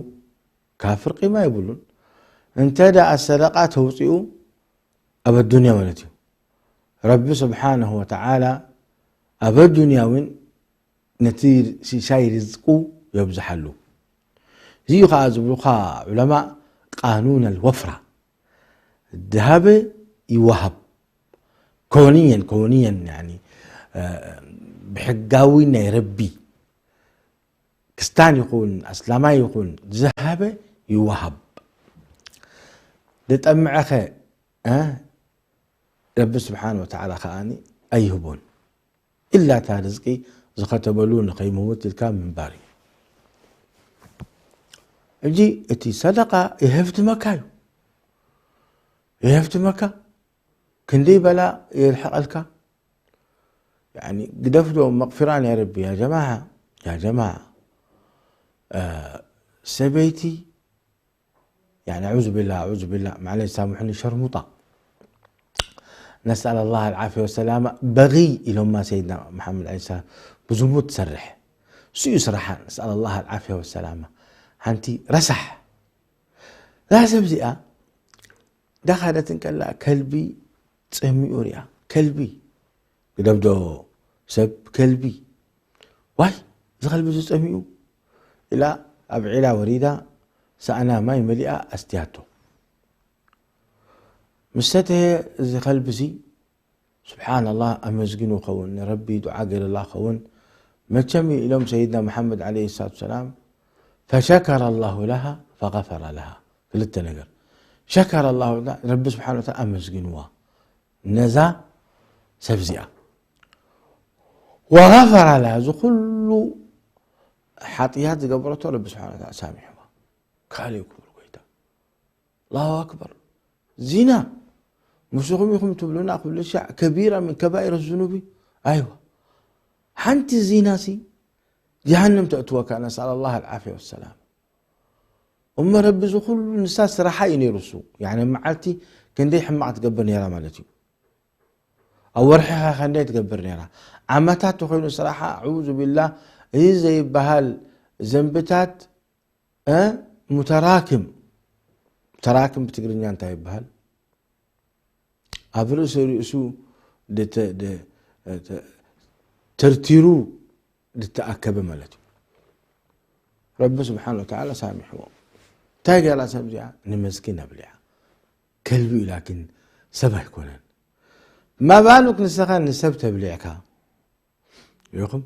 ካፍር ቂማ የብሉን። እንተ ደኣ ሰደቃ ተውፅኡ፣ ኣብ ኣዱንያ ማለት እዩ። ረቢ ስብሓንሁ ወተዓላ ኣብ ኣዱንያ እውን ነቲ ሲሳይ ርዝቁ የብዝሓሉ። እዚ እዩ ኸዓ ዝብሉኻ ዑለማ ቃኑን ኣልወፍራ። ድሃበ ይወሃብ። ከውንየን፣ ከውንየን፣ ያኒ፣ እ፣ ብሕጋዊ ናይ ረቢ ክስታን ይኹን ኣስላማይ ይኹን ዝሃበ ይወሃብ። ዝጠምዐኸ፣ እ፣ ረቢ ስብሓን ወተዓላ ከኣኒ ኣይህቦን። ኢላ እታ ርዝቂ ዝኸተበሉ ንኸይመውት ኢልካ ምንባር እዩ። ሕጂ እቲ ሰደቃ የሀፍትመካ እዩ። የሀፍትመካ፣ ክንደይ በላ የርሕቐልካ። ያኒ ግደፍዶ መቕፊራ ናይ ረቢ፣ ያ ጀማዓ፣ ያ ጀማዓ። እ፣ ሰበይቲ፣ ያኒ ኣዑዙ ቢላህ፣ ኣዑዙ ቢላህ፣ ማዕለይ ሳምሑኒ፣ ሸርሙጣ። ነስኣል ኣላህ ኣልዓፍያ ወሰላማ። በጊይ ኢሎማ ሰይድና መሓመድ ዓለይሂ ሰላም፣ ብዝሙት ትሰርሕ። እሱ እዩ ስራሓ፣ ነስኣል ኣላህ ኣልዓፍያ ወሰላማ። ሓንቲ ረሳሕ። እዛ ሰብ እዚኣ፣ ዳኻደት እንከላ ከልቢ ጸሚኡ ሪኣ። ከልቢ፣ ግደፍዶ ሰብ ከልቢ። ዋይ፣ እዚ ከልቢ እዚ ጸሚኡ ኢላ ኣብ ዒላ ወሪዳ፣ ሳእና ማይ መሊኣ ኣስትያቶ። ምስ ሰተየ እዚ ከልቢ እዚ፣ ስብሓንላህ፣ ኣመስጊኑ ኸውን፣ ንረቢ ዱዓ ገይሩላ ኸውን። መቸም ኢሎም ሰይድና መሓመድ ዓለይሂ ሰላቱ ሰላም፣ ፈሸከረ ላሁ ለሃ ፈገፈረ ለሃ። ክልተ ነገር። ሸከረ ላሁ ለሃ፣ ረቢ ስብሓን ወተዓላ ኣመስጊንዋ ነዛ ሰብ እዚኣ። ወገፈረ ለሃ፣ እዚ ኩሉ ሓጥያት ዝገበረቶ ረቢ ስብሓን ወተዓላ ሳሚሕዋ። ካልእ ክቡር ጎይታ። ኣላሁ ኣክበር። ዚና፣ ምስኹም ኢኹም ትብሉና ኩሉ ሻዕ፣ ከቢራ ምን ከባኢር ዙኑቢ። ኣይዋ። ሓንቲ ዚናሲ ጀሃንም ተእትወካ፣ ነስኣል ኣላህ ኣልዓፍያ ወሰላም። እሞ ረቢ እዚ ኩሉ ንሳ ስራሓ እዩ ነይሩ እሱ። ያኒ መዓልቲ ክንደይ ሕማቕ ትገብር ነይራ ማለት እዩ። ኣብ ወርሒ ኸ ክንደይ ትገብር ነይራ? ዓመታት ተኾይኑ ስራሓ፣ ኣዑዙ ቢላህ፣ እዚ ዘይበሃል ዘንብታት፣ እ፣ ሙተራክም። ሙተራክም ብትግርኛ እንታይ ይበሃል? ኣብ ርእሲ ርእሱ ድተ-፣ ደ-፣ ተ-፣ ተርቲሩ ዝተኣከበ ማለት እዩ። ረቢ ስብሓን ወተዓላ ሳሚሕዎ። እንታይ ገይራ ሰብ እዚኣ? ንመስኪን ኣብሊዓ። ከልቢ እዩ፣ ላኪን ሰብ ኣይኮነን። ማ ባሉክ ንስኻ ንሰብ ተብሊዕካ? ኢኹም።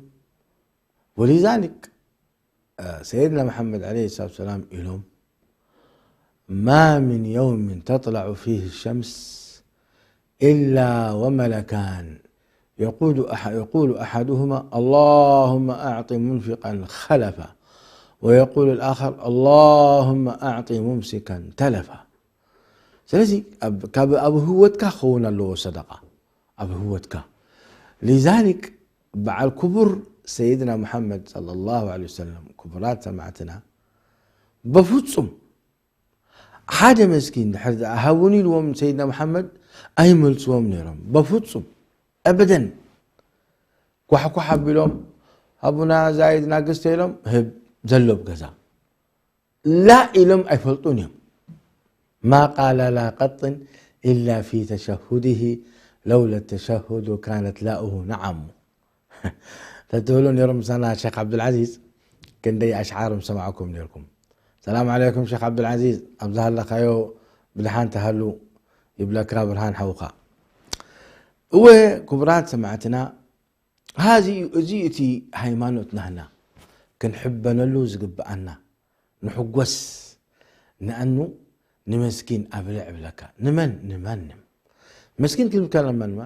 ወሊዛሊክ፣ እ፣ ሰይድና መሓመድ ዓለይሂ ሰላቱ ሰላም ኢሎም፣ ማ ምን የውምን ተጥለዑ ፊህ ሸምስ ኢላ ወመለካን የቁሉ ኣሐ-፣ የቁሉ ኣሐዱሁማ ኣላሁመ ኣዕጢ ሙንፊቀን ኸለፋ ወየቁሉ ልኣኸር ኣላሁመ ኣዕጢ ሙምሲከን ተለፋ። ስለዚ ኣብ፣ ካብ፣ ኣብ ህይወትካ ክኸውን ኣለዎ ሰደቃ፣ ኣብ ህይወትካ። ሊዛሊክ በዓል ክቡር ሰይድና ሙሓመድ ሰለላሁ ዐለይሂ ወሰለም፣ ክቡራት ሰማዕትና፣ በፍጹም ሓደ መስኪን ድሕር ደኣ ሃቡኒ ኢልዎም ሰይድና ሙሓመድ ኣይመልስዎም ነይሮም። በፍጹም ኣበደን። ኳሕኳሕ ኣቢሎም፣ ሃቡና ዛይድ ናግስተ ኢሎም፣ ህብ፣ ዘሎ ኣብ ገዛ። ላ ኢሎም ኣይፈልጡን እዮም። ማ ቃለ ላ ቀጥን ኢላ ፊ ተሸሁድሂ ለውለ ተሸሁዱ ካነት ላኡሁ ነዓሙ። ተትብሉ ነይሮም ምሳና ሸኽ ዓብዱልዓዚዝ፣ ክንደይ ኣሽዓር ምሰማዕኩም ነይርኩም። ሰላም ዓለይኩም ሸኽ ዓብዱልዓዚዝ፣ ኣብ ዝሃለኻዮ ብድሓን ተሃሉ ይብለካ ብርሃን ሓውኻ። እወ ክቡራት ሰማዕትና፣ ሃዚ እዩ፣ እዚ እቲ ሃይማኖት ናህና ክንሕበነሉ ዝግብኣና፣ ንሕጎስ። ንኣኑ ንመስኪን ኣብልዕ እብለካ። ንመን? ንማንም። መስኪን ክንብል ከለና ድማ፣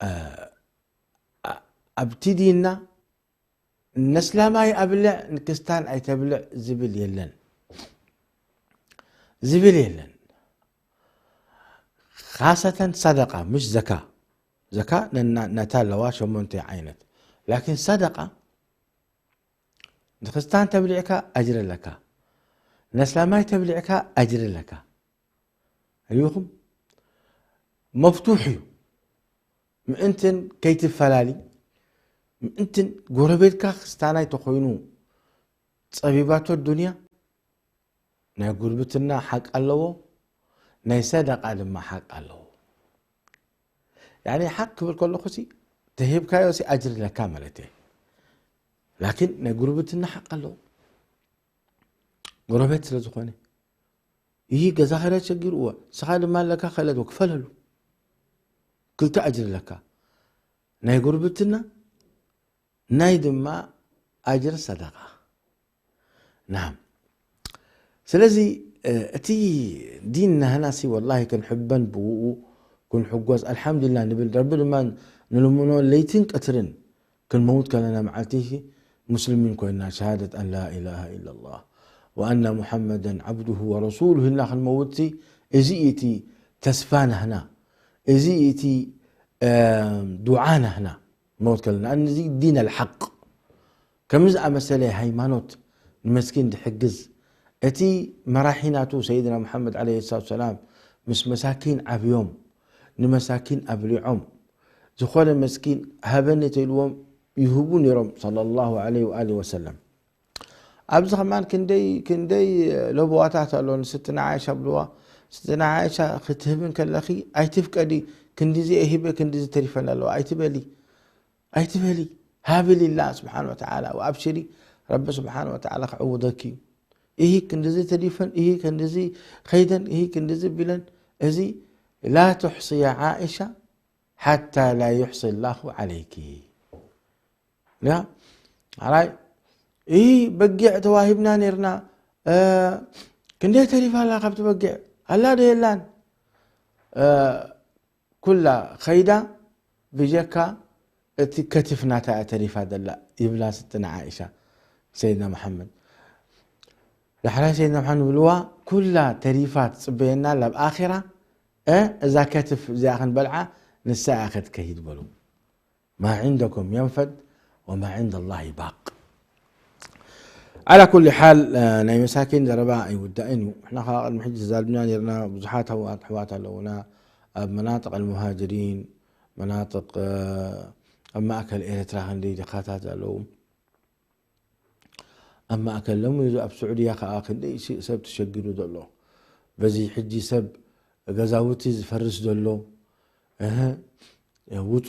እ፣ ኣ-፣ ኣብቲ ዲንና ነስላማይ ኣብልዕ ንክስታን ኣይተብልዕ ዝብል የለን። ዝብል የለን። ካሰተን ሰደቃ፣ ምሽ ዘካ። ዘካ ነና-፣ ነታ ኣለዋ ሸሞንተ ዓይነት። ላኪን ሰደቃ ንክስታን ተብሊዕካ ኣጅሪ ኣለካ። ነስላማይ ተብሊዕካ ኣጅሪ ኣለካ። ሪኢኹም? መፍቱሕ እዩ። ምእንትን ከይትፈላሊ፣ ምእንትን ጎረቤትካ ክስታናይ ተኾይኑ ጸቢባቶ ዱንያ፣ ናይ ጉርብትና ሓቅ ኣለዎ፣ ናይ ሰደቃ ድማ ሓቅ ኣለዎ። ያኒ ሓቅ ክብል ከለኹ ሲ ተሂብካዮ ሲ ኣጅሪ ኣለካ ማለት እየ። ላኪን ናይ ጉርብትና ሓቅ ኣለዎ። ጎረቤት ስለ ዝኾነ፣ ይህ ገዛ ኸለ ቸጊርዎ፣ ንስኻ ድማ ኣለካ ኸለት ክፈለሉ። ክልተ ኣጅሪ ኣለካ። ናይ ጉርብትና፣ ናይ ድማ ኣጅሪ ሰደቃ። ናም። ስለዚ፣ እ፣ እቲ ዲን ናህና ሲ ወላሂ ክንሕበን ብኡ ክንሕጎስ፣ ኣልሓምዱሊላህ ንብል። ረቢ ድማ ንልምኖ ለይትን ቀትርን። ክንመውት ከለና መዓልቲ ሲ ሙስሊሚን ኮይና፣ ሸሃደት ኣን ላ ኢላሃ ኢላላህ ወኣና ሙሐመደን ዓብዱሁ ወረሱሉሁ ኢልና ክንመውት ሲ፣ እዚ እዩ እቲ ተስፋ ናህና። እዚ እዩ እቲ፣ እ፣ ዱዓ ናህና። መውት ከለና፣ እዚ ዲን ኣልሓቅ። ከምዚ ዝኣመሰለ ሃይማኖት ንመስኪን ዝሕግዝ፣ እቲ መራሒ ናቱ ሰይድና መሓመድ ዓለይሂ ሰላቱ ሰላም ምስ መሳኪን ዓብዮም፣ ንመሳኪን ኣብሊዖም፣ ዝኾነ መስኪን ሃበኒ ተኢልዎም ይህቡ ነይሮም፣ ሰለላሁ ዓለይሂ ወኣሊሂ ወሰለም። ኣብዚ ከማን ክንደይ፣ ክንደይ ለበዋታት ኣሎ፣ ንስትና ዓይሻ ብልዋ። ስትና ዓይሻ ክትህብን ከለኺ ኣይትፍቀዲ፣ ክንዲዚ ሂበ፣ ክንዲዚ ተሪፈን ኣለዋ ኣይትበሊ። ኣይትበሊ። ሃቢ ሊላህ ስብሓን ወተዓላ ወኣብሽሪ፣ ረቢ ስብሓን ወተዓላ ክዕውደኪ እዩ። ይሂ ክንድዚ ተዲፈን፣ ይሂ ክንድዚ ኸይደን፣ ይሂ ክንድዚ ቢለን፣ እዚ ላ ትሕስያ ዓኢሻ ሓታ ላ ዩሕሲ ላሁ ዓለይኪ። ያ፣ ኣራይ፣ ይሂ በጊዕ ተዋሂብና ነይርና፣ እ፣ ክንደይ ተሪፋ ኣላ ካብቲ በጊዕ? ኣላ ዶ የላን? እ፣ ኩላ ኸይዳ ብጀካ እቲ ከትፍ ናታ እያ ተሪፋ ዘላ ይብላ ስጥና ዓኢሻ። ሰይድና መሓመድ ዳሕራይ ሰይድና መሓመድ ብልዋ ኩላ ተሪፋ ትጽበየና ላብ ኣኺራ፣ እ፣ እዛ ከትፍ እዚኣ ክንበልዓ ንሳ እያ ክትከይድ በሉ። ማ ዒንደኩም የንፈድ ወማ ዒንደ ላሂ ባቅ። ዓላ ኩሊ ሓል፣ እ፣ ናይ መሳኪን ዘረባ ኣይውዳእን እዩ። ንሕና ከዓ ቅድሚ ሕጂ ተዛሪብና ነይርና። ብዙሓት ኣሕዋት ኣለዉና ኣብ መናጥቅ ኣልሙሃጅሪን፣ መናጥቅ፣ እ፣ ኣብ ማእከል ኤርትራ ክንደይ ድኻታት ኣለዉ። ኣብ ማእከል ሎሚ ኣብ ስዑድያ ከዓ ክንደይ ሲ-፣ ሰብ ተሸጊሩ ዘሎ። በዚ ሕጂ ሰብ ገዛውቲ ዝፈርስ ዘሎ፣ እህ፣ ውጹ።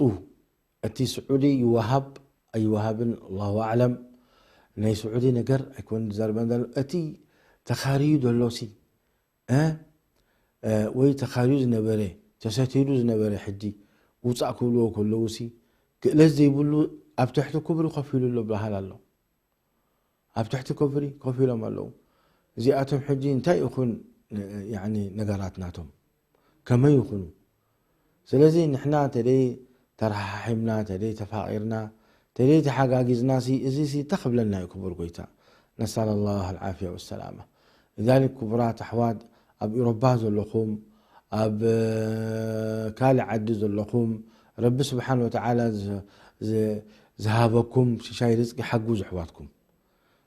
እቲ ስዑዲ ይወሃብ ኣይወሃብን ኣላሁ ኣዕለም። ናይ ስዑዲ ነገር ኣይኮን ዝዛረበን ዘሎ። እቲ ተኻርዩ ዘሎሲ፣ እ፣ እ፣ ወይ ተኻርዩ ዝነበረ፣ ተሰቲዱ ዝነበረ ሕጂ ውጻእ ክብልዎ ከለዉሲ፣ ክእለት ዘይብሉ ኣብ ትሕቲ ኩብሪ ኮፍ ኢሉ ኣሎ በሃል ኣሎ። ኣብ ትሕቲ ኩብሪ ኮፍ ኢሎም ኣለዉ። እዚኣቶም ሕጂ እንታይ ይኹን፣ ያዕኒ፣ ነገራት ናቶም? ከመይ ይኹኑ? ስለዚ ንሕና ተደይ ተረሓሒምና፣ ተደይ ተፋቒርና፣ ተደይ ተሓጋጊዝናሲ፣ እዚሲ እንታይ ክብለና እዩ ክቡር ጎይታ? ነስኣል ኣላህ ኣልዓፍያ ወሰላማ። ሊዛሊክ ክቡራት ኣሕዋት፣ ኣብ ኢሮባ ዘለኹም፣ ኣብ፣ እ፣ ካልእ ዓዲ ዘለኹም፣ ረቢ ስብሓን ወተዓላ ዝ-፣ ዝ-፣ ዝሃበኩም ሽሻይ ርዝቂ ሓግዙ ኣሕዋትኩም።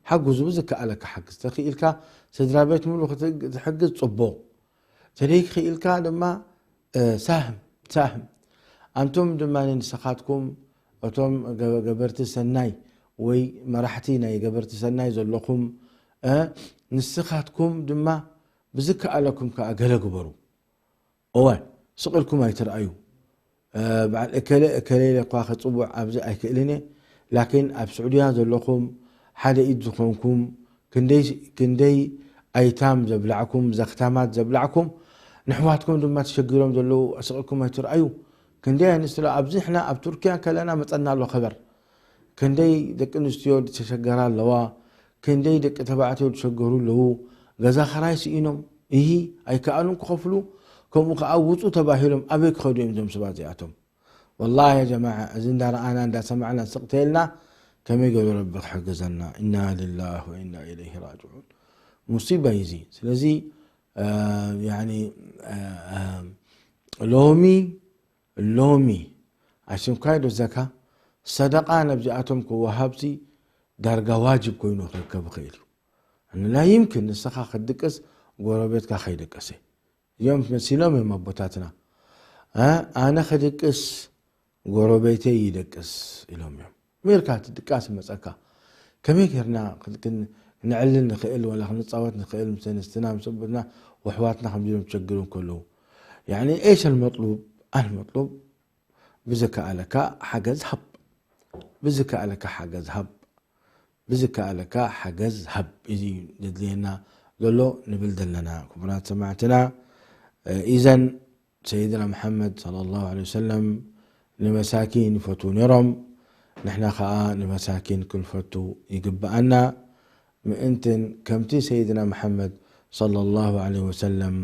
ሓግዙ፣ ብዝከኣለካ ሓግዝ። ተኽኢልካ ስድራ ቤት ሙሉ ክትግ-፣ ክትሕግዝ ጽቡቕ። ተደይ ክኽኢልካ ድማ፣ እ፣ ሳህም፣ ሳህም። ኣንቱም ድማ ንስኻትኩም እቶም ገ-፣ ገበርቲ ሰናይ ወይ መራሕቲ ናይ ገበርቲ ሰናይ ዘለኹም፣ እ፣ ንስኻትኩም ድማ ብዝከኣለኩም ከኣ ገለ ግበሩ። እወ፣ ስቕ ኢልኩም ኣይትርኣዩ። እ፣ በዓል እከለ፣ እከለ ኢለ እኳ ክጽውዕ ኣብዚ ኣይክእልን እየ። ላኪን ኣብ ስዑድያ ዘለኹም ሓደ ኢድ ዝኾንኩም፣ ክንደይ፣ ክንደይ ኣይታም ዘብላዕኩም፣ ዘኽታማት ዘብላዕኩም፣ ንሕዋትኩም ድማ ተሸጊሮም ዘለዉ ስቕ ኢልኩም ኣይትርኣዩ። ክንደይ ኣንስትዮ ኣብዚ ሕና ኣብ ቱርኪያ ከለና መጸና ኣሎ ከበር። ክንደይ ደቂ ኣንስትዮ ዝተሸገራ ኣለዋ፣ ክንደይ ደቂ ተባዕትዮ ዝተሸገሩ ኣለዉ። ገዛ ኽራይ ስኢኖም፣ እሂ ኣይከኣሉን ክኸፍሉ፣ ከምኡ ከኣ ውጹ ተባሂሎም ኣበይ ክኸዱ እዮም እዞም ሰባት እዚኣቶም? ወላሂ ያ ጀማዓ፣ እዚ እንዳረኣና እንዳሰማዕና ስቕ ተይልና ከመይ ገይሩ ረቢ ክሕግዘና? ኢና ሊላህ ወኢና ኢለይሂ ራጅዑን። ሙሲባ እዩ እዚ። ስለዚ፣ እ፣ ያኒ፣ እ፣ እ፣ ሎሚ፣ ሎሚ ኣሽምካይ ዶ ዘካ ሰደቃ ነብዚኣቶም ክወሃብሲ ዳርጋ ዋጅብ ኮይኑ ክርከብ ይኽእል እዩ። ላ ይምክን ንስኻ ክትድቅስ ጎረቤትካ ከይደቀሰ እዮም መሲሎም እዮም ኣቦታትና። እ፣ ኣነ ክድቅስ ጎረቤተይ ይደቅስ ኢሎም እዮም። ሜርካ እቲ ድቃስ መጸካ። ከመይ ጌርና ክን-፣ ክን-፣ ክነዕልል ንኽእል ወላ ክንጻወት ንኽእል ምስ ኣንስትና ምስ ኣቦትና ወሕዋትና ከምዚ ኢሎም ክቸግሩ እንከለዉ? ያኒ ኤሽ ኣልመጥሉብ? ኣልመጥሉብ ብዝከኣለካ ሓገዝ ሃብ። ብዝከኣለካ ሓገዝ ሃብ። ብዝከኣለካ ሓገዝ ሃብ። እዚ ዘድልየና ዘሎ ንብል ዘለና ክቡራት ሰማዕትና። እ፣ ኢዘን ሰይድና መሓመድ ሰለላሁ ዐለይሂ ወሰለም ንመሳኪን ይፈትዉ ነይሮም። ንሕና ኸኣ ንመሳኪን ክንፈቱ ይግብኣና። ምእንትን ከምቲ ሰይድና መሓመድ ሰለላሁ ዐለይሂ ወሰለም፣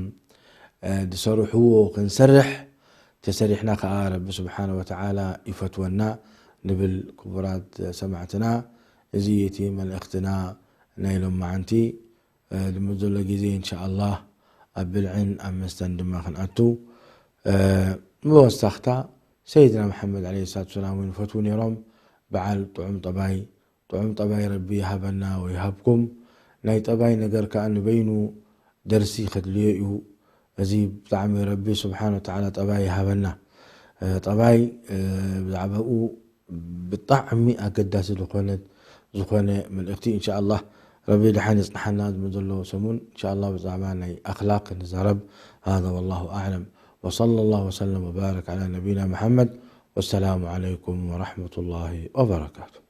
እ፣ ዝሰርሕዎ ክንሰርሕ፣ ተሰሪሕና ኸኣ ረቢ ስብሓነ ወተዓላ ይፈትወና ንብል ክቡራት ሰማዕትና። እዚ እቲ መልእኽትና ናይ ሎማዓንቲ። እ፣ ድሚ ዘሎ ግዜ እንሻኣላህ ኣብ ብልዕን ኣብ መስተን ድማ ክንኣቱ። እ፣ ብወሳኽታ ሰይድና መሓመድ ዓለይሂ ሰላቱ ወሰላም እውን ይፈትዉ ነይሮም። በዓል ጥዑም ጠባይ፣ ጥዑም ጠባይ ረቢ ይሃበና ወይሃብኩም። ናይ ጠባይ ነገር ከኣ ንበይኑ ደርሲ ከድልዮ እዩ። እዚ ብጣዕሚ ረቢ ስብሓነ ወተዓላ ጠባይ ይሃበና። እ፣ ጠባይ፣ እ፣ ብዛዕባኡ ብጣዕሚ ኣገዳሲ ዝኾነ፣ ዝኾነ መልእኽቲ። እንሻኣላህ ረቢ ደሓን የጽንሓና። ዝመ-፣ ዘሎ ሰሙን እንሻኣላህ ብዛዕባ ናይ ኣኽላቕ ንዛረብ። هذا والله أعلم، وصلى الله وسلم وبارك على نبينا محمد، والسلام عليكم ورحمة الله وبركاته.